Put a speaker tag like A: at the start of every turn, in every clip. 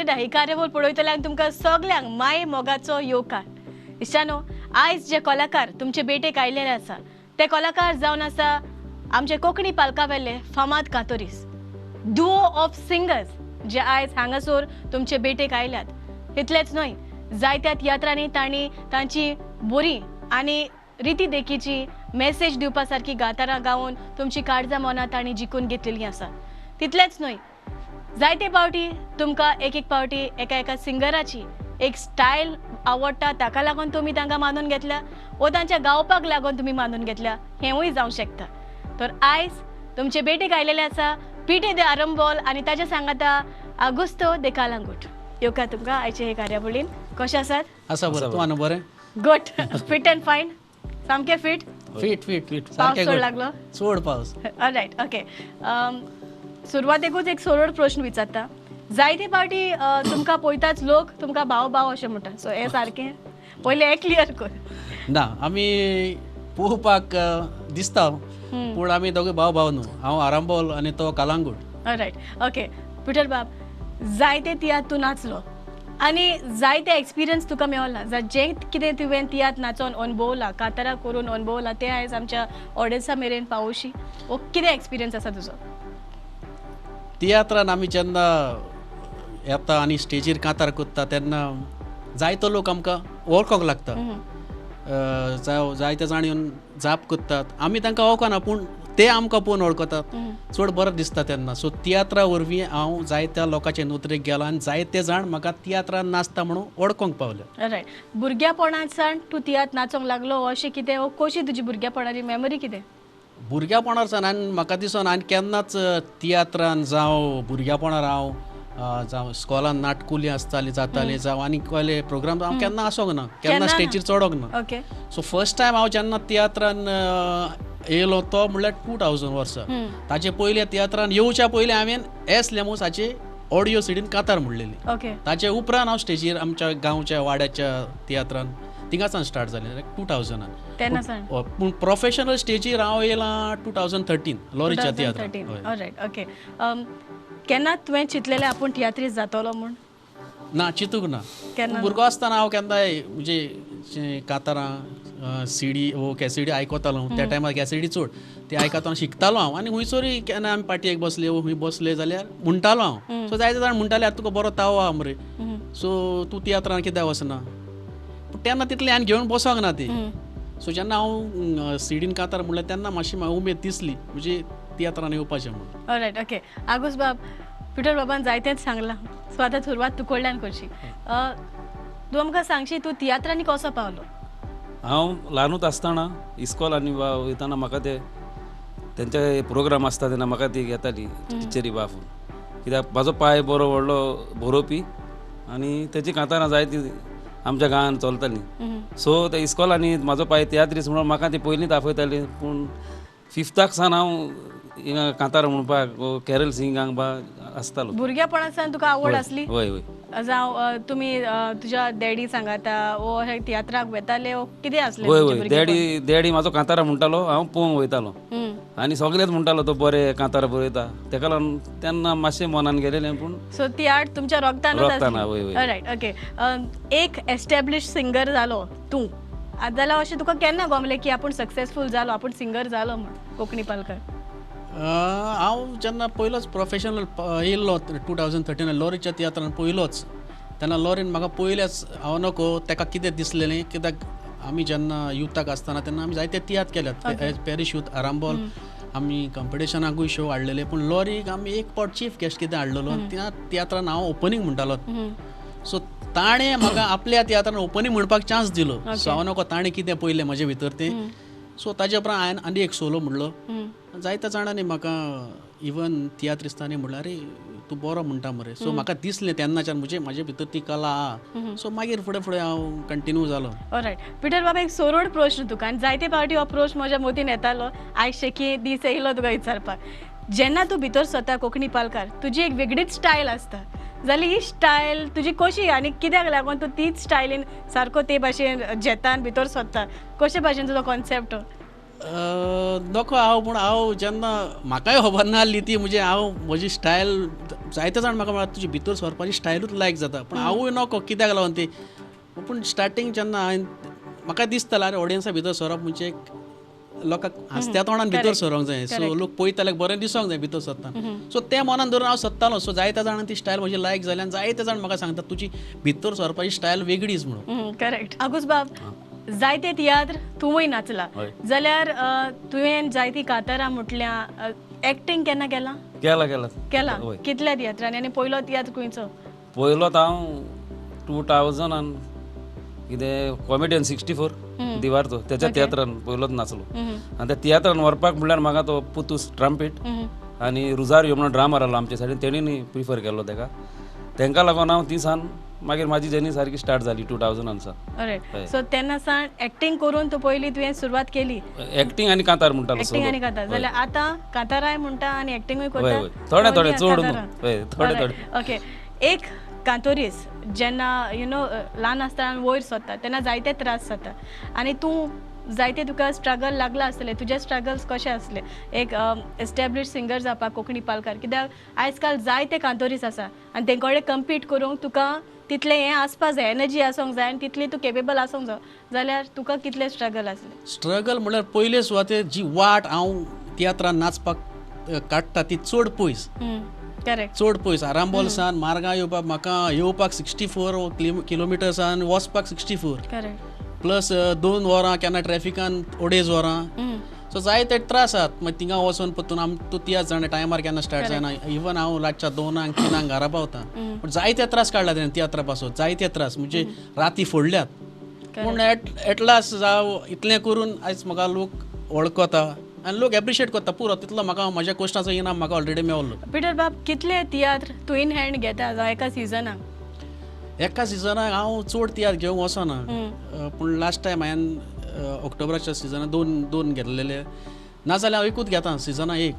A: कन्नडा ही कार्यावळ पळयतल्यांक तुमकां सगल्यांक माये मोगाचो येवकार. इश्टानो, आयज जे कलाकार तुमचे भेटेक आयिल्ले आसा ते कलाकार जावन आसा आमचे कोंकणी पालकावेले फामाद कातोरीस, डुओ ऑफ सिंगर्स जे आयज हांगासर तुमचे भेटेक आयल्यात. इतलेंच न्हय, जायत्या तियात्रांनी तांणी तांची बरी आनी रिती देखीची मेसेज दिवपा सारकी गातारां गावन तुमची काळजां मनां तांणी जिखून घेतलेलीं आसा. तितलेंच न्हय, जायते पावटी तुमकां एक एक पावटी एका एका सिंगराची एक स्टायल आवडटा, ताका लागून तुमी तांकां मानून घेतल्या वो तांच्या गावपाक लागून तुमी मानून घेतल्या, हेंवूय जावंक शकता. तर आयज तुमचे भेटेक आयलेले आसा पीटे दे आरंबोल आनी ताच्या सांगाता आगुस्तो दे कालांगूट. येवकार तुमकां आयचे हे कार्यावळीन. कशें आसात?
B: आसा बरें, तूं आनी बरें?
A: गुड, फिट अँड फायन, सामकें फिट.
B: फिट फिट फिट,
A: पावस
B: सारकें.
A: चड लागलो?
B: चड पावस.
A: Right, okay. सुरवातेकूच एक सरळ प्रश्न विचारता. जायते पावटी तुमकां पळयताच लोक तुमकां भाव भाव अशें म्हणटा, सो हें सारकें पयलें हें क्लियर कर.
B: ना, आमी पळोवपाक दिसता पूण आमी दोगे भाव भाव न्हू. हांव आरांबोल आनी तो कालांगूट.
A: Right, okay. पिटर बाब, जायते तियात्र तूं नाचलो आनी जायते एक्सपिरियन्स तुका मेवला. जें कितें तुवें तियात्र नाचोन अणभवला, कातारां करून अणभवला, तें आयज आमच्या ऑडियन्सा मेरेन पावोशी, वो कितें एक्सपिरियन्स आसा तुजो?
B: तियात्रान आमी जेन्ना येता आनी स्टेजीर कांतार करता तेन्ना जायतो लोक आमकां वळखोंक लागता. जावं जायते जाण येवन जाप करतात, आमी तांकां वळखना पूण ते आमकां पळोवन वळखतात, चड बरें दिसता तेन्ना. सो तियात्रा वरवीं हांव जायत्या लोकांचे नदरेक गेलो आनी जायते जाण म्हाका तियात्रान नाचता म्हणून वळखोंक पावले.
A: रायट, भुरग्यापणासान तूं तियात्र नाचोंक लागलो अशें कितें, वो कशी तुजी भुरग्यापणाची मेमरी कितें?
B: भुरग्यापणार सावन हांवें म्हाका दिसोन हांवें केन्नाच तियात्रान जावं भुरग्यापणार हांव जावं इस्कॉलान नाटकुलीं आसतालीं जातालीं जावं आनी कसले प्रोग्राम हांव केन्ना आसोंक ना, केन्ना स्टेजीर चडोंक ना. सो फर्स्ट टायम हांव जेन्ना तियात्रान येयलो तो म्हणल्यार 2000 वर्सा. ताचे पयले तियात्रान येवच्या पयलीं हांवें एस लेमोस हाचे ऑडियो सिडीन कातार म्हणलेली. ताचे उपरांत हांव स्टेजीर आमच्या गांवच्या वाड्याच्या तियात्रान थिंगासान स्टार्ट जालें 2000. पूण प्रोफेशनल स्टेजीर हांव येयलां 2013 लॉरीच्या तियात्रान.
A: Right, okay. केन्ना तुवें चिंतलेलें आपूण तियात्रीस्त जातलो म्हूण?
B: ना, चिंतूंक ना. भुरगो आसतना हांव केन्नाय म्हणजे कातारां सिडी वो कॅसिडी आयकतालो. त्या टायमार कॅसिडी चड ती आयकतालो, शिकतालो हांव. आनी खुंयसरूय केन्ना आमी पार्टीक बसले वो खूंय बसले जाल्यार म्हणटालो हांव. सो जायते जाण म्हणटाले, आतां तुका बरो तावो आहा मरे, सो तूं तियात्रान कित्याक वचना? पूण तेन्ना तितलें हांवें घेवन बसोंक ना ती. सो जेन्ना हांव सिडीन कातार म्हणलें तेन्ना मातशी म्हाका उमेद दिसली म्हणजे तियात्रान येवपाचें म्हणून.
A: Right, okay. आगोस बाब, पिटर बाबान जायतेंच सांगलां, सो आतां सुरवात तूं कडल्यान करशी. तूं आमकां सांगशी तूं तियात्रांनी कसो पावलो?
C: हांव ल्हानूच आसतना इस्कॉलांनी वयतना म्हाका ते तेंचे प्रोग्राम आसता तेन्ना म्हाका ती घेताली टिचरी बाफून, कित्याक म्हाजो पाय बरो व्हडलो बरोवपी आनी तेची कांतारां जायती आमच्या गांवांत चलताली. सो ते इस्कॉलांनी म्हाजो पाय तियात्रीस म्हणून म्हाका ती पयलींच आपयताली. पूण फिफ्ताक सावन हांव हिंगा कांतार म्हणपाक कॅरल सिंगांक बा आसतालो.
A: भुरग्यापणासान तुका आवड आसली?
C: हय हय.
A: जावं तुमी तुज्या डॅडी सांगाता वो हे तियात्राक वेताले वो कितें आसलें?
C: हय हय, डॅडी डॅडी म्हाजो कांतारां म्हणटालो, हांव पळोवंक वयतालो आनी सगळेच म्हणटालो तो बरें कांतारां बरयता, तेका लागून तेन्ना मातशें मनान गेलेलें. पूण
A: सो ती आर्ट तुमच्या रोगतानूच
C: आसली? हय हय.
A: Right, okay. एक एस्टॅब्लिश सिंगर जालो तूं जाल्यार अशें तुका केन्ना गोमलें की आपूण सक्सेसफूल जालो, आपूण सिंगर जालो म्हूण कोंकणी पालकार?
B: हांव जेन्ना पयलोच प्रोफेशनल येयल्लो 2013 लॉरीच्या तियात्रान पयलोच, तेन्ना लॉरीन म्हाका पयलेच हांव नको ताका कितें दिसलेलें, कित्याक आमी जेन्ना युथाक आसतना तेन्ना आमी जायते तियात्र केल्यात एज पॅरीश यूथ आरांबोल, आमी कॉम्पिटिशनाकूय शो हाडलेले. पूण लॉरीक आमी एक पावट चीफ गेस्ट कितें हाडलेलो त्या तियात्रान हांव ओपनींग म्हणटालो. सो ताणें म्हाका आपल्या तियात्रान ओपनींग म्हणपाक चान्स दिलो. सो हांव नको ताणें कितें पयलें म्हजे भितर तें. सो ताजे उपरांत हांवें आनी एक सोलो म्हणलो. जायत्या जाणांनी म्हाका इवन तियात्रिस्तांनी म्हणल्यार, अरे तूं बरो म्हणटा मरे. सो म्हाका दिसलें तेन्नाच्यान म्हणजे म्हाजे भितर ती कला आहा. सो मागीर फुडें फुडें हांव कंटिन्यू जालो.
A: रायट, पिटर बाबा, एक सरळ प्रश्न तुका आनी जायते पावटी हो प्रश्न म्हज्या मतीन येतालो, आयज शेकी दीस येयलो तुका विचारपाक. जेन्ना तूं भितर सरता कोंकणी पालकार तुजी एक वेगळीच स्टायल आसता, जाल्यार ही स्टायल तुजी कशी आनी कित्याक लागून तूं तीच स्टायलीन सारको ते भाशेन झेतान भितर सरता, कशे भाशेन तुजो कॉन्सेप्ट हो?
B: नको हांव पूण हांव जेन्ना म्हाकाय खबर ना आसली ती म्हणजे हांव म्हजी स्टायल जायते जाण म्हाका म्हणटा तुजी भितर सरपाची स्टायलूच लायक जाता पूण हांवूय नको कित्याक लागून ती पूण स्टार्टींग जेन्ना हांवें म्हाका दिसतालें आरे ऑडियन्सा भितर सरप म्हणजे एक लोकांक हांसत्या तोंडान भितर सरोंक जाय सो लोक पळयताले बरें दिसोंक जाय भितर सरतना सो तें मनान धरून हांव सोदतालो सो जायत्या जाणांक ती स्टायल म्हजी लायक जाली आनी जायते जाण म्हाका सांगता तुजी भितर सरपाची स्टायल वेगळीच म्हणून.
A: करेक्ट. आगूस बाब, जायते तियात्र तूंय नाचला जाल्यार तुवें जायती कातारां म्हटल्या, एक्टींग केन्ना केलां?
C: केला केला
A: केला. कितल्या तियात्रांनी आनी पयलो तियात्र खंयचो?
C: पयलो हांव 2000 कितें कॉमेडियन 64 दिवारचो त्याच्या तियात्रान पयलोच नाचलो आनी त्या तियात्रान व्हरपाक म्हणल्यार म्हाका तो पुतूस ट्राम्पेट आनी रुजारियो म्हणून ड्रामर आसलो आमच्या सायडीन, तेणीन प्रिफर केल्लो तेका. तेंकां लागून हांव ती सान मागीर म्हाजी जर्नी सारकी स्टार्ट जाली 2000 सान.
A: सो तेन्ना सान एक्टींग करून तूं पयली तुवें सुरवात केली?
C: एक्टींग आनी कांतार म्हणटालो.
A: एक्टींग आनी कांतार. जाल्यार आतां कांताराय म्हणटा आनी एक्टिंगूय करता?
C: थोडे थोडे, चड न्हू, थोडे थोडे.
A: ओके. एक कांतोरीस जेन्ना you know ल्हान आसतना वयर सरता तेन्ना जायते त्रास जाता आनी तूं जायते तुका स्ट्रगल लागला आसतलें, तुजे स्ट्रगल्स कशे आसले एक एस्टेब्लिश सिंगर जावपाक कोंकणी पालकार? कित्याक आयज काल जायते कांतोरीस आसा आनी तेंचे कडेन कम्पीट करूंक तुका तितलें हें आसपा जाय, एनर्जी आसूंक जाय आनी तितली तूं केपेबल आसूंक जाय. जाल्यार तुका कितले स्ट्रगल आसले?
B: स्ट्रगल म्हणल्यार पयले सुवातेर जी वाट हांव तियात्रान नाचपाक काडटा ती चड पयस.
A: करेक्ट.
B: चड पयस आरांबोल सान मार्गां येवपाक म्हाका येवपाक 64 किलोमिटर्सान वचपाक 64.
A: करेक्ट.
B: प्लस 2 वरां केन्ना ट्रॅफिकान 2.5 वरां. सो जायते त्रास आसात. मागीर थिंगा वचोन परतून आम तूं तियात्र जाणा टायमार केन्ना स्टार्ट जायना. इवन हांव रातच्या 2-3 घरा पावता. पूण जायते त्रास काडला तेणें तियात्रा पासून, जायते त्रास म्हणजे राती फोडल्यात. पूण एट लास्ट जावं इतलें करून आयज म्हाका लोक वळखता आनी लोक एप्रिशिएट करता पुरो. तितलो म्हाका म्हज्या कश्टाचो इनाम म्हाका ऑलरेडी मेवलो.
A: पिटर बाब, कितले तियात्र तूं इन हँड घेता जावं एका सिजनाक?
B: एका सिजनाक हांव चड तियात्र घेवंक वचना पूण लास्ट टायम हांवें ऑक्टोबराच्या सिजनाक दोन घेतलेले, नाजाल्यार हांव एकूच घेता सिजनाक एक.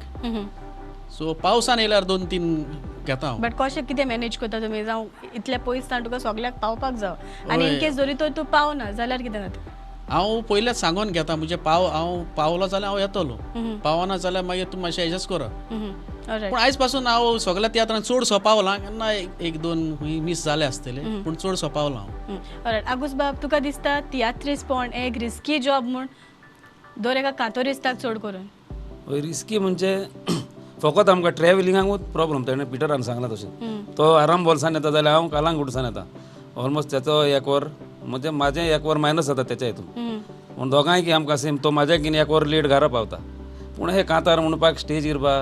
B: सो पावसान येयल्यार 2-3 घेता हांव.
A: बट कशें कितें मॅनेज करता तुमी जावं इतले पयस सान तुका सगल्याक पावपाक जाव आनी इन केस जरी तर तूं पावना जाल्यार कितें जाता?
B: हांव पयलेच सांगोन घेता म्हणजे हांव पावलो जाल्यार हांव येतलो, पावना जाल्यार मागीर तूं मातशें एडजस्ट करा. पूण आयज पासून हांव सगल्या तियात्रान चडसो पावला, केन्ना 1-2 मीस जाले आसतले पूण चडसो पावला हांव.
A: ऑलरायट. आगूस बाब, तुका दिसता तियात्रिस्तपण एक रिस्की जॉब म्हूण दर एका कांतोरिस्ताक चड करून?
C: रिस्की म्हणजे फकत आमकां ट्रॅव्हलिंगाकूच प्रॉब्लम. तेणें पिटरान सांगलां तशें, तो आरांबोलसान येता जाल्यार हांव कालांगुटसान येता. ऑलमोस्ट तेचो 1 वर म्हणजे म्हाजें 1 वर मायनस जाता तेच्या हितून. पूण दोगांय की आमकां सेम, तो म्हाज्या कितें 1 वर लेट घरा पावता. पूण हे कांतार म्हणपाक स्टेजीर बा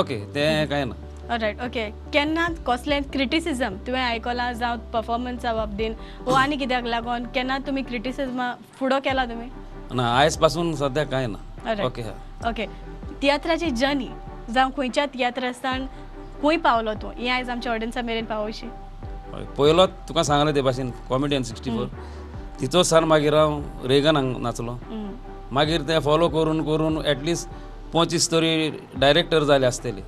C: ओके तें कांय ना.
A: ऑलरायट. ओके. केन्ना कसलें क्रिटिसिजम तुवें आयकलां जावं परफॉर्मन्सा बाबतीन वो आनी कित्याक लागून केन्ना तुमी क्रिटिसिजमा फुडो केला तुमी?
C: ना, आयज पासून सद्याक कांय ना. ओके.
A: ओके. तियात्राची जर्नी जावं खंयच्या तियात्रासान खंय पावलो तूं हें आयज आमच्या ऑडियन्सा मेरेन पावोवशी?
C: पयलो तुका सांगलें ते भाशेन कॉमेडियन 64 तिचो सान मागीर हांव रेगनाक नाचलो. मागीर तें फॉलो करून करून एटलिस्ट 25 तरी डायरेक्टर जाले आसतले,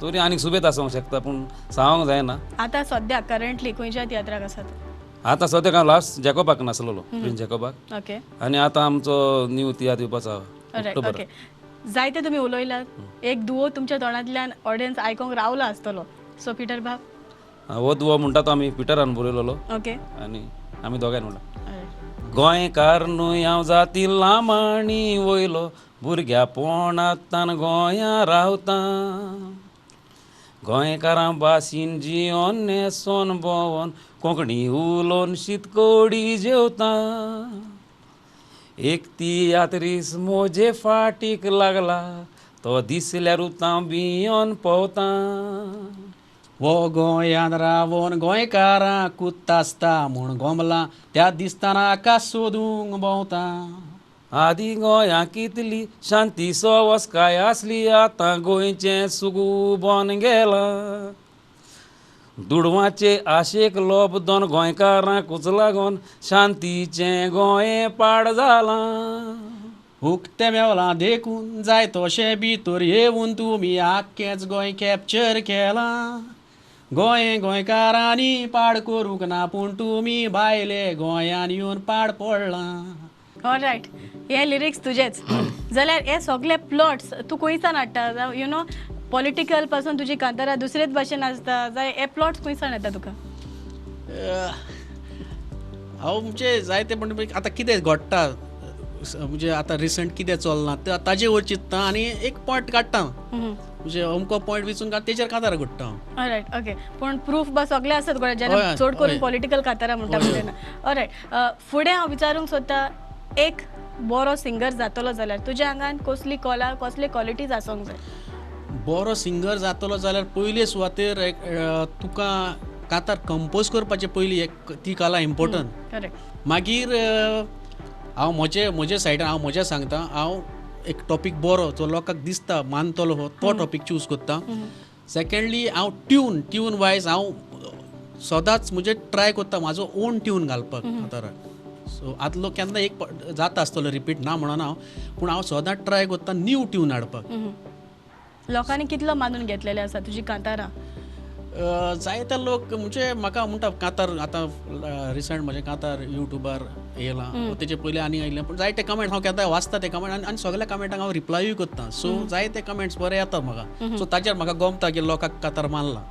C: तरी आनीक सुबेत आसूंक शकता पूण सांगूंक जायना.
A: आतां सद्या करंटली खंयच्या तियात्राक आसा तूं?
C: आतां सद्याक हांव लास्ट जॅकोबाक नाचलेलो, प्रिन्स जॅकोबाक.
A: ओके.
C: आनी आतां आमचो न्यू तियात्र येवपाचो आसा ऑक्टोबर.
A: ओके. जायते तुमी उलयलात, एक दुवो तुमच्या तोंडांतल्यान ऑडियन्स आयकोंक रावला आसतलो. सो पिटर बाब,
C: हो दुवो म्हणटा तो आमी पिटरान बरयलेलो.
A: ओके.
C: आनी आमी दोगांय म्हणटा, गोंयकार न्हय हांव जाती लामाणी वयलो, भुरग्यापणांतल्यान गोंया रावता, गोंयकारां भाशेन जियोन न्हेसोन भोंवोन, कोंकणी उलोवन शीतकोडी जेवता, एक तियात्रीस म्हजे फाटीक लागला, तो दिसल्यारूच हांव भियोन पोवता.
B: वो गोंयांत रावोन गोंयकारां कुत्तासता म्हूण गोमला, त्या दिसतना आकाश सोदूंक भोंवता.
C: आदी गोंया कितली शांती सवसकाय आसली, आतां गोंयचें सुगू बोन गेलां. दुडवाचे आशेक लोब दोन गोंयकारांकूच लागून शांतीचें गोंय पाड जालां.
B: उक्तें मेवलां देखून जाय तशें भितर येवन तुमी आख्खेंच गोंय कॅप्चर केलां. गोंय गोंयकारांनी पाड करूंक ना पूण तुमी भायले गोंयान येवन पाड पडलां.
A: ऑलरायट, हे लिरिक्स तुजेच. जाल्यार हे सगळे प्लॉट्स तूं खंयसान हाडटा? You know political पासून तुजी कांतारां दुसरेच भाशेन आसता, जाय हे प्लॉट्स खंयसान येता तुका?
B: हांव म्हणजे जायते म्हणजे आतां कितें घडटा म्हणजे आतां रिसंट कितें चल्लां ताजे वयर चिंत्ता आनी एक पॉयंट काडटा, म्हणजे अमको पॉयंट विचून काड तेजेर कांतारां घडटा हांव.
A: All right, okay. पूण प्रूफ बा सगळे आसतात गोंयांत जेन्ना चड करून पॉलिटिकल कांतारां म्हणटा तेन्ना. ऑलरायट, फुडें हांव विचारूंक सोदता, एक बरो सिंगर जातलो जाल्यार तुज्या आंगान कसली कला, कसले क्वॉलिटीज आसूंक जाय?
B: बरो सिंगर जातलो जाल्यार पयले सुवातेर एक तुका कांतार कंपोज करपाचे पयली एक ती कला इम्पोर्टंट.
A: करेक्ट.
B: मागीर हांव म्हजे म्हजे सायडान हांव म्हजें सांगता, हांव एक टॉपीक बरो जो लोकांक दिसता मानतलो हो तो टॉपीक चूज करता. सेकेंडली हांव ट्यून वायज हांव सदांच म्हणजे ट्राय करता म्हाजो ओन ट्यून घालपाक कांताराक. सो आदलो केन्ना एक जाता आसतलो रिपीट ना म्हणून हांव, पूण हांव सदांच ट्राय करता न्यू ट्यून हाडपाक.
A: लोकांनी कितलो मानून घेतलेले आसा तुजी कांतारां?
B: जायते लोक म्हणजे म्हाका म्हणटा कांतार आतां रिसंट म्हजें कांतार युट्यूबार येयलां, तेजे पयलीं आनी आयलें, पूण जायते कमेंट हांव केन्ना वाचता ते कमेंट आनी सगल्या कमेंटांक हांव रिप्लायूय करता. सो जायते कमेंट्स बरे येतात म्हाका, सो ताचेर म्हाका गमता की लोकांक कांतार मानला.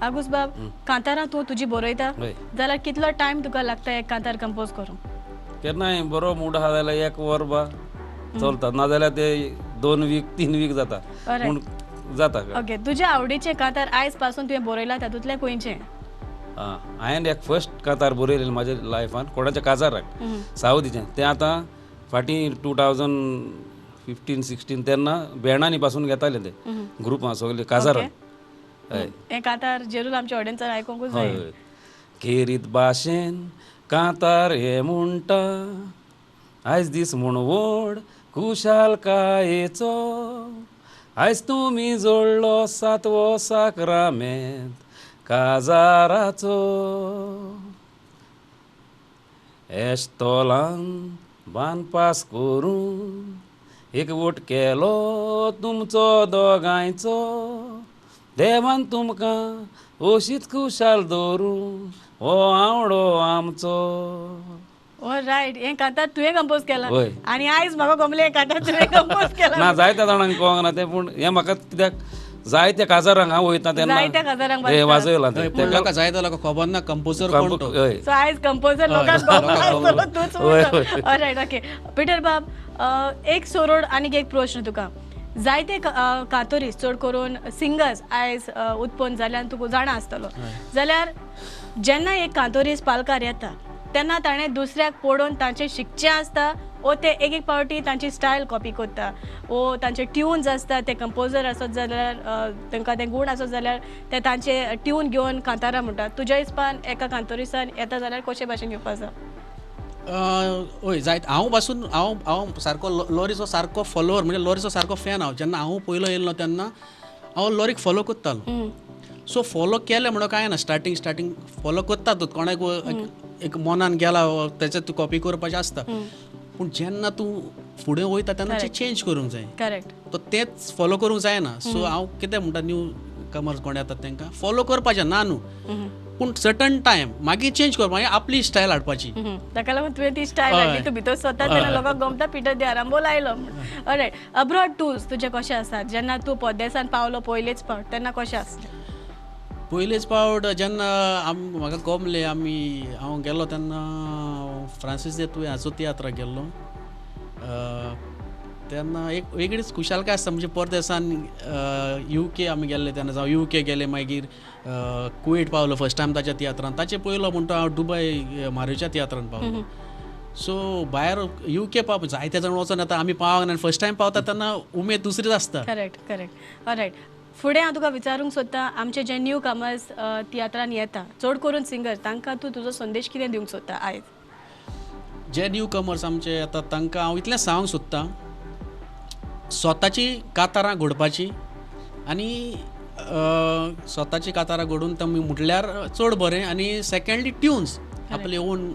A: आगूस बाब, कांतारां तूं तुजी बरयता जाल्यार कितलो टायम तुका लागता एक कांतार कंपोज करूंक?
C: केन्नाय बरो मूड आहा जाल्यार एक वर बा चलता, नाजाल्यार ते 2 वीक 3 वीक जाता, पूण जाता.
A: ओके, तुज्या आवडीचें कांतार आयज पासून तुवें बरयलां तातूंतलें खंयचें?
C: हांवें एक फर्स्ट कांतार बरयलें म्हाज्या लायफान कोणाच्या काजाराक, सावदीचें. तें आतां फाटीं 2015-16 तेन्ना बेणांनी पासून घेताले ते ग्रुपां सगळे काजाराक.
A: हें कांतार जेरूल आमच्या ऑडियन्सान आयकूंकूच जाय.
C: खेरीत भाशेन कांतार हें म्हणटा, आयज दीस म्हूण व्हड खुशालकायेचो, आयज तुमी जोडलो सातवो साक्रामेंत काजाराचो, एश्तोलान बांदपास करून एकवट केलो तुमचो दोगांयचो, देवान तुमकां अशीच खुशाल दवरूं हो आवडो आमचो.
A: रायट, हें कांतार तुवें कंपोज केलां आनी आयज म्हाका गमलें कांतार तुवें कंपोज केलां.
C: ना जायत्या जाणांक कळोंक ना तें, पूण हें म्हाका कित्याक जायत्या काजारांक हांव वयता तेन्ना
A: जायत्या काजारांक
C: वाजयलां तें,
B: लोकांक जायत्या लोकांक खबर ना कंपोजर कोण तो.
A: सो आयज कंपोजर लोकांक खबर आसतलो तूंच. All right, okay. पिटर बाब, एक सोरोड आनीक एक प्रश्न तुका. जायते कांतोरीस चड करून सिंगर्स आयज उत्पन्न जाल्यान तुका जाणा आसतलो, जाल्यार जेन्ना एक कांतोरीस पालकार येता तेन्ना ताणें दुसऱ्याक पळोवन तांचें शिकचें आसता वो ते एक एक पावटी तांची स्टायल कॉपी करता वो तांचे ट्युन्स आसता, ते कंपोजर आसत जाल्यार तांकां ते गूण आसत जाल्यार ते तांचे ट्यून घेवन कांतारां म्हणटा. तुज्या हिसपान एका कांतोरिसान येता जाल्यार कशे भाशेन घेवपा जाय?
B: हय जायत. हांव पासून हांव हांव सारको लॉरीचो सारको फॉलोवर, म्हणजे लॉरीचो सारको फॅन हांव. जेन्ना हांव पयलो येयलो तेन्ना हांव लॉरीक फॉलो करतालो. सो फॉलो केलें म्हणून कांय ना, स्टार्टींग स्टार्टींग फॉलो करता तूं, कोणाक एक मनान गेला तेचे तूं कॉपी करपाचें आसता, पूण जेन्ना तूं फुडें वयता तेन्ना चेंज करूंक जाय.
A: करेक्ट.
B: तो तेंच फॉलो करूंक जायना. सो हांव कितें म्हणटा, न्यू कमर्स कोण येतात तांकां फॉलो करपाचें ना न्हू, पूण सर्टन टायम मागीर चेंज करपा, मागीर आपली स्टायल हाडपाची.
A: ताका लागून तुवें ती स्टायल हाडली, तूं भितर सोदता तेन्ना लोकांक गमता पिटर दे आरांबोल आयलो म्हूण. ऑलरायट, अब्रॉड टूर्स तुजे कशें आसा? जेन्ना तूं परदेसान पावलो पयलेच फावट तेन्ना कशें आसलें?
B: पयलेच फावट जेन्ना म्हाका गमलें, आमी हांव गेलो तेन्ना फ्रांसीस दे तुवें हाचो तियात्राक गेल्लो तेन्ना एक वेगळीच खुशालकाय आसता. म्हणजे परदेसान युके आमी गेल्ले तेन्ना, जावं युके गेले, मागीर कुवेट पावलो फर्स्ट टायम ताच्या तियात्रान, ताचे पयलो म्हणटा हांव दुबय मारियोच्या तियात्रान पावलो. सो भायर युके पाव जायते जाण वचोन येता, आमी पावना आनी फर्स्ट टायम पावता तेन्ना उमेद दुसरीच आसता.
A: Correct correct. ऑलरायट, फुडें हांव तुका विचारूंक सोदता, आमचे जे न्यू कमर्स तियात्रान येता चड करून सिंगर, तांकां तूं तुजो संदेश कितें दिवंक सोदता आयज?
B: जे न्यू कमर्स आमचे येता तांकां हांव इतलें सांगूंक सोदता, स्वताची कातारां घडपाची आनी स्वताची कातारां घडून तुमी म्हटल्यार चड बरें, आनी सेकेंडली ट्युन्स आपले ओन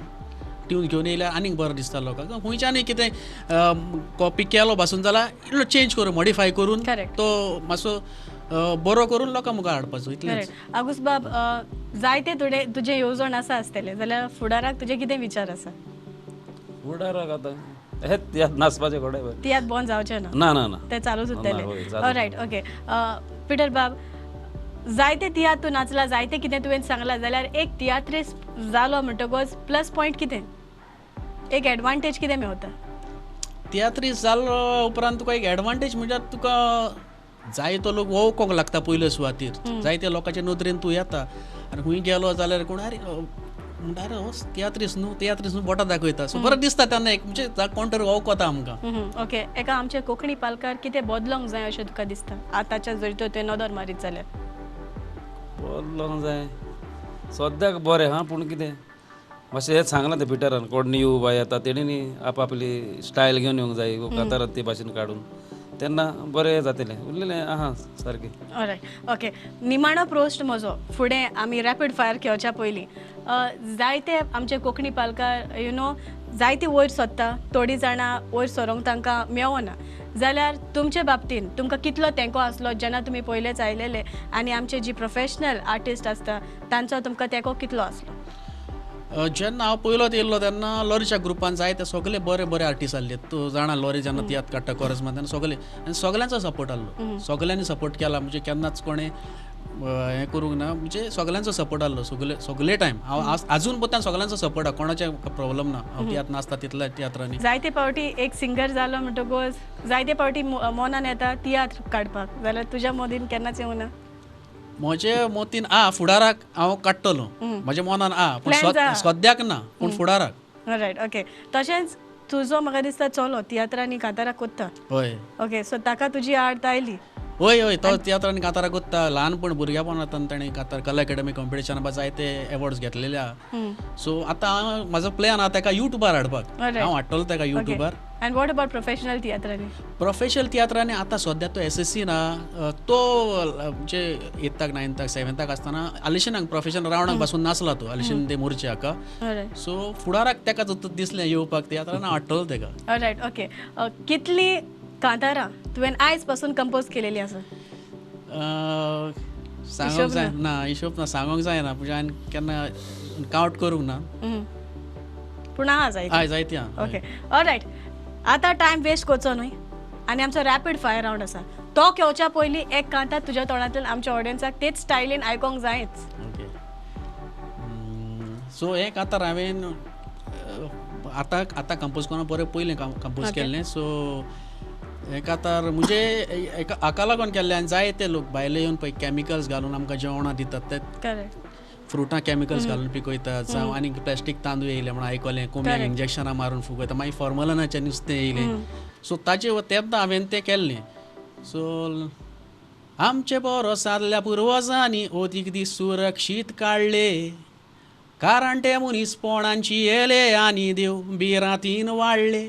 B: ट्यून घेवन येयल्यार आनीक बरें दिसता लोकांक. खंयच्यानूय कितें कॉपी केलो पासून जाल्यार इल्लो चेंज करून मॉडिफाय करून तो मातसो बरो करून लोकां मुखार हाडपाचो, इतलेंच.
A: आगूस बाब, जायते तुजे येवजण आसा आसतले जाल्यार फुडाराक तुजे कितें विचार आसा?
C: फुडाराक आतां हे तियात्र नाचपाचें घोडे बरें.
A: तियात्र बंद जावचें ना?
C: ना ना ना,
A: ते चालूच
C: ना,
A: उरतले.
C: होय, चालूच.
A: Right, okay. पिटर बाब, जायते तियात्र तूं नाचला, जायते कितें तुवें सांगलां, जाल्यार एक तियात्रिस्ट जालो म्हणटकच प्लस पॉयंट कितें, एक एडवांटेज कितें मेवता?
B: तियात्रिस्ट जालो उपरांत तुका एक एडवांटेज म्हणल्यार तुका जायतो लोक वळखोंक लागता पयले सुवातेर, जायते लोकांच्या नदरेन तूं येता आनी खंय गेलो जाल्यार कोण अरे म्हणटा अरे हो तियात्रिस्ट न्हू, तियात्रिस्ट न्हू, बोटां दाखयता. सो बरें दिसता तेन्ना एक म्हणजे कोण तरी वळखता आमकां.
A: ओके, एका आमच्या कोंकणी पालकार कितें बदलोंक जाय अशें तुका दिसता आतांच्या जरी तर तुवें नदर मारीत जाल्यार?
C: बदलोंक जाय सद्याक बरें आहा, पूण कितें मातशें हें सांगलां तें पिटरान, कोण न्यू बाय येता तेणी न्ही आपआपली स्टायल घेवन येवंक जाय, कातारां ते भाशेन काडून, तेन्ना बरें जातलें. उरलेलें आहा सारकें.
A: All right, okay. निमाणो प्रश्न म्हजो, फुडें आमी रॅपीड फायर खेळच्या पयलीं, जायते आमचे कोंकणी पालकार you know जायते वयर सोदता, थोडीं जाणां वयर सरोंक तांकां मेवना, जाल्यार तुमचे बाबतीन तुमकां कितलो तेंको आसलो जेन्ना तुमी पयलेच आयलेले आनी आमचे जी प्रोफेशनल आर्टिस्ट आसता तांचो तुमकां तेंको कितलो आसलो?
B: जेन्ना हांव पयलोच येयल्लो तेन्ना लॉरीच्या ग्रुपान जायते सगळे बरे बरे आर्टिस्ट आसले. तूं जाणा लॉरी जेन्ना तियात्र काडटा कोरसमा तेन्ना सगळे, आनी सगळ्यांचो सपोर्ट आसलो, सगळ्यांनी सपोर्ट केला. म्हणजे केन्नाच कोणें हें करूंक ना, म्हणजे सगळ्यांचो सपोर्ट आसलो सगळे सगळे टायम. हांव आजून पत्यान सगळ्यांचो सपोर्ट आहा, कोणाचे प्रॉब्लम ना. हांव तियात्र नाचता तितल्या तियात्रांनी.
A: जायते फावटी एक सिंगर जालो म्हणटकूच जायते फावटी मनान येता तियात्र काडपाक, जाल्यार तुज्या मदीन केन्नाच येवना?
B: म्हजे मतीन आ फुडाराक हांव काडटलो, म्हज्या मनान आ, पूण सद्याक ना, पूण फुडाराक.
A: Right, okay. तशेंच तुजो म्हाका दिसता चलो तियात्रांनी कांतारां कोत्ता.
B: हय.
A: ओके, सो ताका तुजी आर्ट आयली?
B: हय हय, तो तियात्रांनी कांतारां कोत्ता. ल्हानपण भुरग्यापणांत ताणें कांतार कला अकॅडमी कॉम्पिटिशना जायते एवॉर्ड्स घेतलेले आहा. सो आतां म्हाजो प्लॅन आहा ताका युट्यूबार हाडपाक, हांव हाडटलो ताका युट्यूबार.
A: And what about professional तियात्रांनी?
B: Professional तियात्रांनी आतां सद्या तो एस एस सी ना, तो म्हणजे एथाक नायन्थाक सेवन्थाक आसतना आलिशनाक प्रोफेशनल रावंडाक बसून नासला तो, आलिशन दे मोर्चे हाका. सो फुडाराक ताका जर दिसलें येवपाक तियात्रान, हांव हाडटलो ताका.
A: Right, okay. कितली कांतारां तुवें आयज पासून कंपोज केलेली आसा?
B: सांगोंक जाय ना, हिशोब ना, सांगोंक जायना, म्हणजे हांवें केन्ना कावंट करूंक ना.
A: पूण आहा जायती?
B: हय, जायती आहा.
A: Okay, all right. आतां टायम वेस्ट करचो न्हय आनी आमचो रॅपीड फायर रावंड आसा, तो खेळच्या पयलीं एक कांतार तुज्या तोंडांतल्यान आमच्या ऑडियन्साक तेच स्टायलीन आयकोंक जायच.
B: ओके, सो हें कांतार हांवें आतां आतां कंपोज करून बरें पयलें कंपोज केल्लें. सो हें कांतार म्हणजे हाका लागून केल्लें आनी जायते लोक भायले येवन पळय कॅमिकल्स घालून आमकां जेवणां दितात ते, फ्रुटां कॅमिकल्स घालून पिकयतात, जावं आनी प्लास्टीक तांदूळ येयले म्हणून आयकलें, कोंबयांक इंजेक्शनां मारून फुगयता, मागीर फॉर्मलिनाचें नुस्तें येयलें. सो ताचे तेन्ना हांवें तें केल्लें. सो आमचे बरो सादल्या पुर्वजांनी ओदीक दीस सुरक्षीत काडले, कारण ते मनीसपणांची येले आनी देव भिरांतीन वाडले.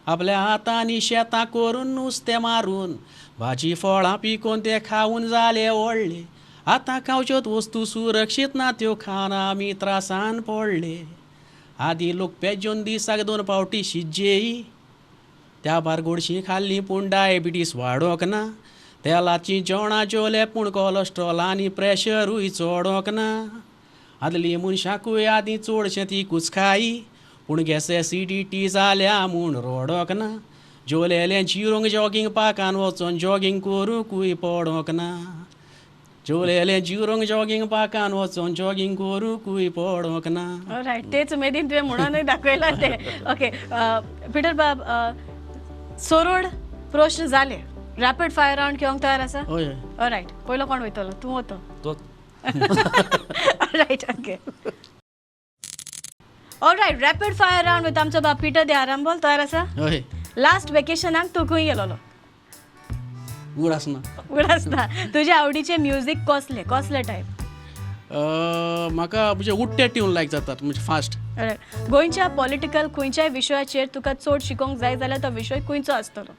B: आपल्या हातांनी शेतां करून नुस्तें मारून भाजी फळां पिकोवन ते खावन जाले व्हडले. आतां खावच्योच वस्तू सुरक्षीत ना, त्यो खावन आमी त्रासान पडले. आदीं लोक पेजोवन दिसाक 2 फावटी शिजयी, त्या भायर गोडशीं खाल्लीं पूण डायबिटीस वाडोंक ना. तेलाचीं जेवणां जेवले पूण कोलेस्ट्रॉल आनी प्रेशरूय चडोंक ना. आदलीं मनशाकूय आदीं चडशें तिकूच खायी, पूण गॅस एसिडिटी जाल्या म्हूण रोडोंक ना. जेवलेलें जिरोंक जॉगींग पार्कान वचोन जॉगींग करूंकूय पडोंक ना. जेवलेलें जिरोंक जॉगींग पार्कान वचोन जॉगींग करूंकूय पडोंक ना.
A: रायट, तेच उमेदीन तुवें म्हणूनय दाखयलां तें. ओके पिटर बाब, सोरोड प्रश्न जाले, रॅपीड फायर रावंड घेवंक तयार आसा?
B: हय.
A: रायट, पयलो कोण वयतलो, तूं वतो? Right, okay. Alright, rapid fire round with आमचो बाब पिटर दे आरांबोल, तयार आसा?
B: हय.
A: लास्ट वेकेशनाक तूं खंय गेलोलो?
B: उगडास ना.
A: उगडास ना. तुजे आवडीचे म्युजीक कसले, कसले टायप?
B: म्हाका म्हणजे उडटे ट्यून लायक जातात, म्हणजे फास्ट.
A: गोंयच्या पॉलिटिकल खंयच्याय विशयाचेर तुका चड शिकोवंक जाय जाल्यार तो विशय खंयचो आसतलो?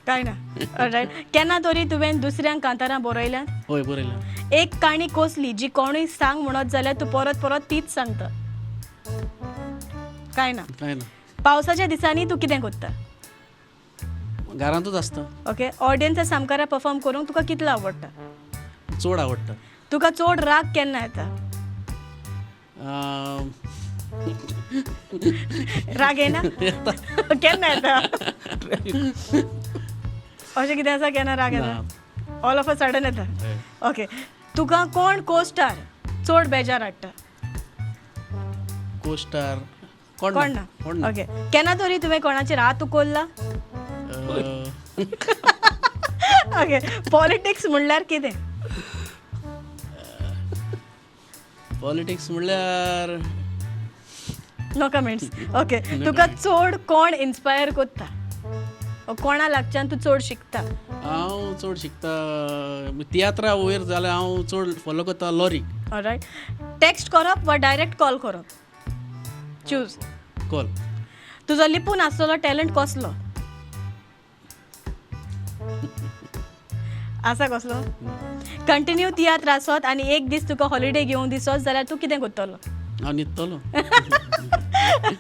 A: काय ना. रायट, केन्ना तरी तुवें दुसऱ्यांक कांतारां बरयल्यांत?
B: हय, बरयल्या.
A: एक काणी कसली जी कोणूय सांग म्हणत जाल्यार तूं परत परत तीच सांगता? काय ना.
B: काय ना.
A: पावसाच्या दिसांनी तूं कितें करता?
B: घरांतूच आसता.
A: ओके, ऑडियन्सा सामकारा परफॉर्म करूंक तुका कितलो आवडटा?
B: चड आवडटा.
A: तुका चड राग केन्ना येता? राग येना केन्ना येता अशें कितें आसा? केन्ना राग येता? ऑल ऑफ अ सडन येता. ओके, तुका कोण को स्टार चड बेजार हाडटा?
B: को स्टार कोण
A: कोण
B: ना? कोण
A: ना?
B: ना.
A: ओके, केन्ना तरी तुवें कोणाचेर हात उखल्ला? ओके, पॉलिटिक्स म्हणल्यार कितें?
B: पॉलिटिक्स म्हणल्यार
A: नो कमेंट्स. ओके, तुका चड कोण इन्स्पायर करता? कोणा लागच्यान तूं चड शिकता?
B: हांव चड शिकता तियात्रा वयर जाल्यार हांव चड फॉलो करता लॉरीक.
A: ऑलरायट, टॅक्स्ट करप वा डायरेक्ट कॉल करप? चूज.
B: कॉल.
A: तुजो लिपून आसलेलो टॅलंट कसलो आसा? कसलो? कंटिन्यू तियात्र आसत आनी एक दीस तुका हॉलिडे घेवंक दिसत जाल्यार तूं कितें करतलो?
B: हांव न्हिदतलो.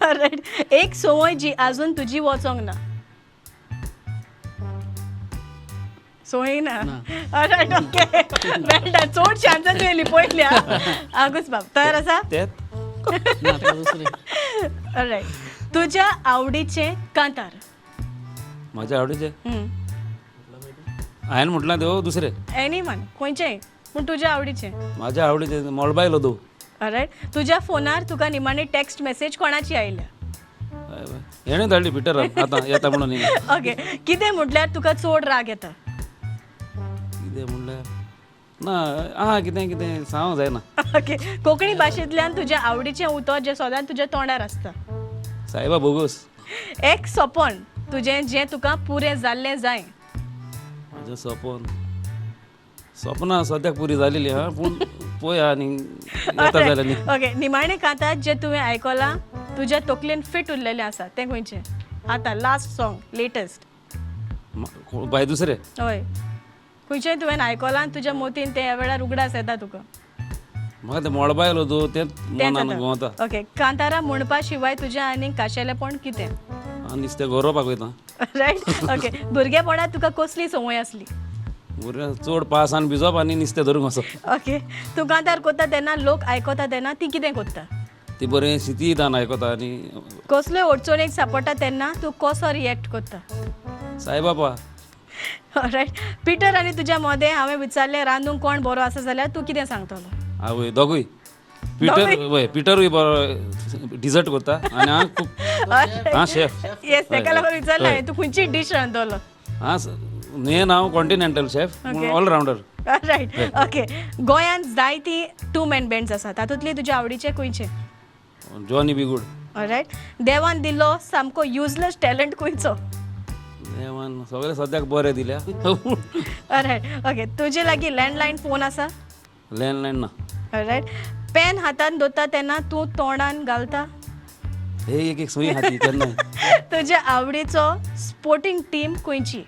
A: रायट, एक संवय जी आजून तुजी वचोंक ना? संवय ना. रायट, ओके, मेळटा. चडशे आन्सर तुवें लिपयल्या. आगूस बाब तयार आसा?
C: तेत
B: ना, ताका दुसरें.
A: रायट, तुज्या आवडीचें कांतार?
C: म्हाज्या आवडीचें हांवें म्हटलां तें दुसरें.
A: एनी वन, खंयचेंय पूण तुज्या आवडीचें.
C: म्हाज्या आवडीचें मळबायलो दो.
A: रायट, तुज्या फोनार तुका निमाणी टॅक्स्ट मॅसेज कोणाची आयल्या?
C: हेणें धाडली पिटरान आतां येता म्हणून हिंगा.
A: ओके, कितें म्हटल्यार तुका चड राग येता?
C: कितें म्हणल्यार ना आहा कितें कितें सांगूंक जायना.
A: ओके, कोंकणी भाशेंतल्यान तुज्या आवडीचें उतर जें सदांच तुज्या तोंडार आसता?
C: सायबा बोगोस.
A: एक सपन तुजें जें तुका पुरें जाल्लें जाय?
C: म्हाजें सपन, सपनां सद्याक पुरी जालेली आहा पूण पळया आनी येता जाल्यार न्ही.
A: ओके, निमाणें कांतार जें तुवें आयकलां तुज्या तकलेन फिट उरलेलें आसा तें खंयचें आतां? Last song, latest.
C: बाय दुसरें?
A: हय, खंयचें तुवें आयकलां आनी तुज्या मतीन तें ह्या वेळार उगडास येता तुका?
C: म्हाका तें मळबायलो दो तें
A: तेंच
C: मनान घुंवता.
A: येता. ओके, कांतारां म्हणपा शिवाय तुजें आनीक खाशेलेपण कितें?
C: आनी नुस्तें गरोवपाक वयता.
A: रायट, ओके, भुरगेपणांत तुका कसली संवय आसली?
C: भुरग्यांक चड पावसान भिजप आनी नुस्तें धरूंक वचप.
A: ओके, तूं कांतार कोत्ता तेन्ना लोक आयकता तेन्ना ती कितें कोत्ता?
C: ती बरें शितीदान आयकता आनी
A: कसल्योय अडचणेक सांपडटा तेन्ना तूं कसो रिएक्ट करता?
C: साईबाबा.
A: रायट, पिटर आनी तुज्या मदें हांवें विचारलें रांदूंक कोण बरो आसा जाल्यार तूं कितें सांगतलो?
C: आवय, दोगूय. पिटर वय, पिटरूय बरो डिजर्ट करता आनी हांव खूब हां शेफ.
A: येस, तेका लागून विचारलें हांवें तूं खंयची डीश रांदतलो?
C: हां, मेन हांव continental chef, all rounder.
A: Right, okay, गोंयांत जायती टू मॅन बँड्स आसा, तातूंतली तुज्या आवडीचें खंयचें?
C: Johnny be good.
A: रायट, देवान दिल्लो सामको युजलेस टॅलंट खंयचो?
C: देवान सगळें सद्याक बरें दिल्या.
A: रायट, ओके, तुजे लागीं लँडलायन फोन आसा?
C: लँडलायन ना.
A: रायट, पेन हातान दवरता तेन्ना तूं तोंडान घालता?
C: हे एक एक सुई हाती केन्ना.
A: तुज्या आवडीचो स्पोर्टींग टीम खंयची?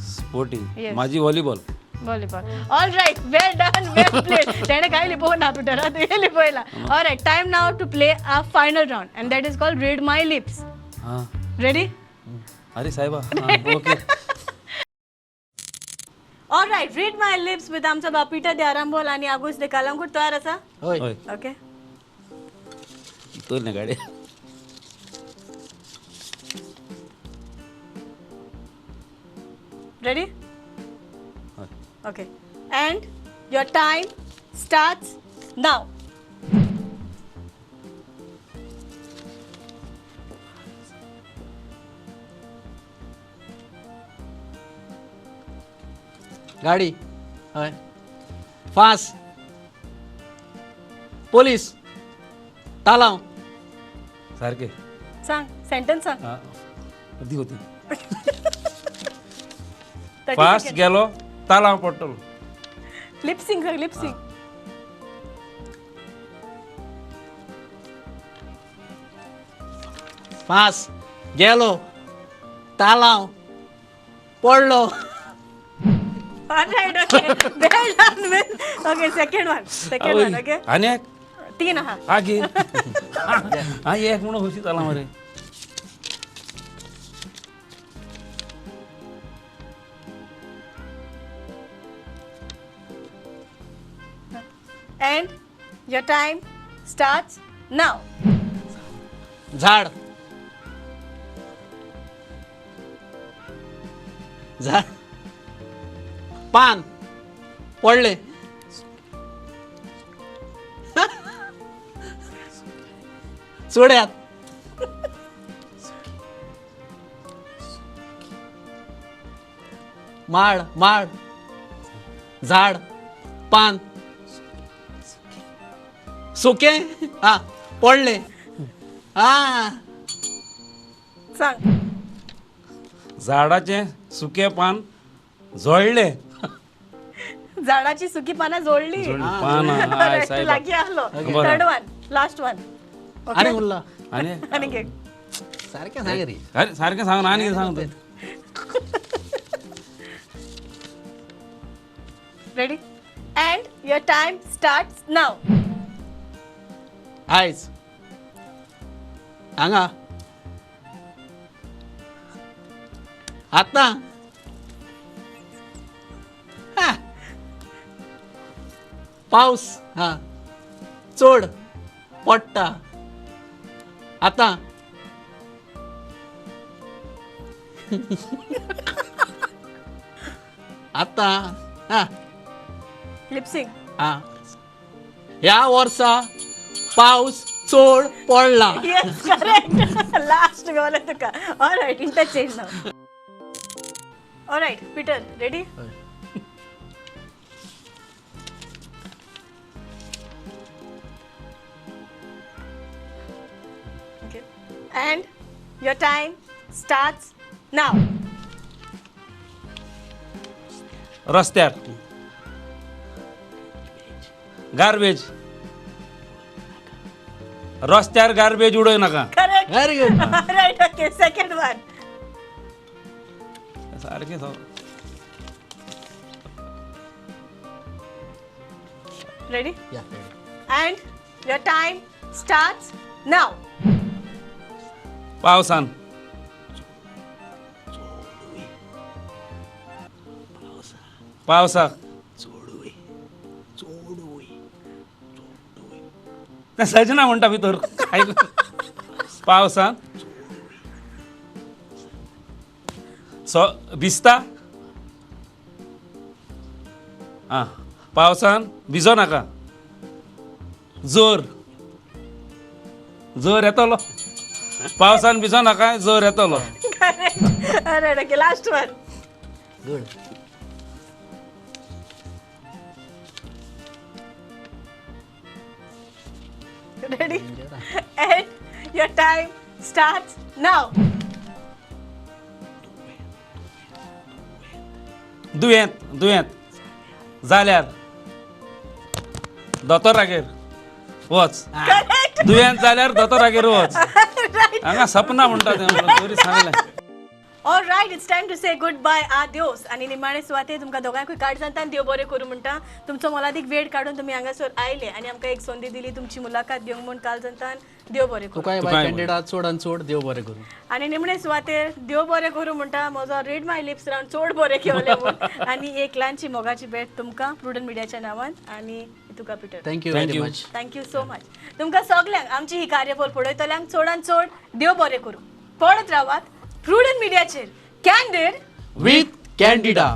C: स्पोर्टींग?
A: Yes.
C: म्हाजी volleyball.
A: Volleyball. All right, well done, well played. तेणें कांय लिपोवं ना पिटरा, तुवें लिपयला. All right, time now to play a final round and that is called read my lips.
C: हां.
A: रेडी?
C: अरे साहेबा, हां, okay.
A: All right, read my lips with आमचो बाब पिटर दे आरांबोल आनी आगोश दे कालांगूट. तयार आसा?
B: हय.
C: हय.
A: ओके.
C: तोल गाडी.
A: रेडी?
C: हय.
A: Okay, and your time starts now.
B: गाडी, हय, फास, पोलीस, तालांव.
C: सारकें.
A: सांग, सेंटन्स सांग.
C: हां, दी होती.
A: 30
C: फास्ट
A: seconds.
C: गेलो तालांव पडटलो.
A: लिपसिंग सांग, लिपसिंग.
B: फास गेलो तालांव पडलो.
A: All right, okay. Well done, well. Okay, second one. Second one, okay.
C: आनी एक.
A: तीन आहा.
C: हा घे, हा एक म्हणून खुशी जाला मरे.
A: And your time starts now.
B: झाड, झाड, पान पडले, चोड्यात, माड, माड, झाड, पान, सुके, हा पडले, हा.
A: सांग.
C: झाडाचें सुकें पान जळ्ळें.
A: झाडाची सुकी पानां जोडली.
C: पानां हय
A: Alright, तू
C: सायबा.
A: लागीं आहलो.
C: बरं.
A: Third one, last one.
B: आनी उरला.
C: आनी
A: आनीक एक.
B: सारकें सांग रे.
C: अरे सारकें सांग ना, आनी कितें सांग तूं?
A: Ready, and your time starts now.
B: आयज हांगा आतां, हा. पावस हा चड पडटा आतां. आतां हा.
A: लिपसिंग.
B: हा, ह्या वर्सा पावस चड पडला.
A: येस, करेक्ट. लास्ट गावले तुका. Alright, interchange now. Alright Peter, ready?
B: हय.
A: Okay, and your time starts now.
C: रस्त्यार गार्बेज, रस्त्यार गार्बेज उडय नाका.
A: Correct.
B: Very good.
A: Right, okay, second one.
C: सारकें सांग.
A: Ready,
B: या.
A: And your time starts now.
C: पावसान पावसाक
B: चोडूय चोडूय.
C: तें सजना म्हणटा भितर आयक. पावसान सो भिजता आं, पावसान भिजो नाका. जोर, जोर येतलो. पावसान भिजो नाका, जोर येतलो.
A: Correct. Alright, okay, last one.
B: Good.
A: Ready, and your time starts now.
C: दुयेंत, दुयेंत जाल्यार दोतोरागेर वच.
A: करेक्ट.
C: दुयेंत जाल्यार दोतोरागेर वच.
A: रायट.
C: हांगा सपना म्हणटा तें म्हणून तरी सांगलें.
A: All right, it's time to say goodbye, adios. आनी निमाणे सुवातेर तुमकां दोगांयकूय काळजांतल्यान देव बरें करूं म्हणटा. तुमचो मोलादीक वेळ काडून तुमी हांगासर आयले आनी आमकां एक संदी दिली तुमची मुलाखत घेवंक म्हूण काळजांतल्यान देव बरें करूं.
B: तुकाय बाय
C: तुकाय.
B: कॅन्डिडा, चड आनी चड देव बरें करूं.
A: आनी निमणे सुवातेर देव बरें करूं म्हणटा म्हजो रीड माय लिप्स रावन चड बरें घेवलें म्हूण आनी एक ल्हानशी मोगाची भेट तुमकां प्रुडंट मिडियाच्या नांवान आनी तुका Peter.
B: Thank you
C: Thank
B: very
C: you.
B: Much.
A: Thank you so much. तुमकां सगल्यांक, आमची ही कार्यावळ पळयतल्यांक चडान चड देव बरें करूं. पळत रावात प्रुडंट मिडियाचेर कॅन्डीड
B: विथ कॅन्डिडा.